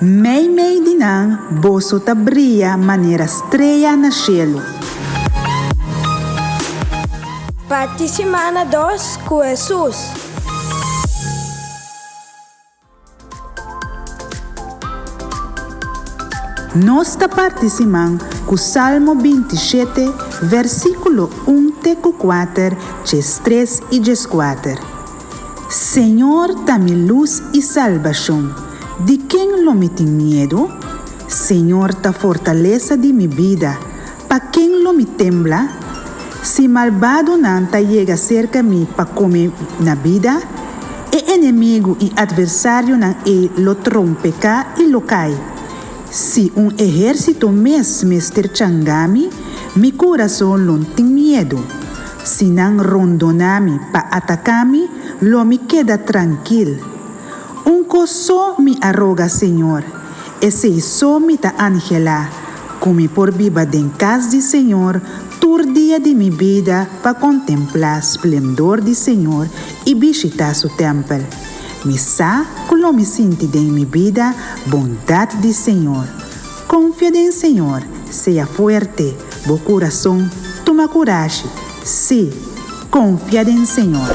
Meimei di nan boso ta bria manera strea na shelu. Parti simana dos ku Hesus. Nos ta parti siman ku Salmo 27, versíkulo 1 te ku 4, 13 i 14. Señor ta mi lus i salbashon, di ken lo mi tin miedu? Señor ta fortalesa di mi bida, pa ken lo mi tembla? Si malbadonan ta yega serka mi pa kome na bida, e enemigu i atversarionan ei lo trompeká i lo kai. Si un ehérsito mes mester changa mi, mi kurason lo n'tin miedu. Si nan rondoná mi pa ataká mi, lo mi keda trankil. Un kos so mi a roga Señor, esei so mi ta anhelá, ku mi por biba den kas di Señor tur dia di mi bida pa kontemplá splendor di Señor i bishitá su tèmpel. Mi sa ku lo mi sinti den mi bida bondat di Señor. Konfia den Señor, sea fuerte, bo kurason tuma kurashi, sí, konfia den Señor.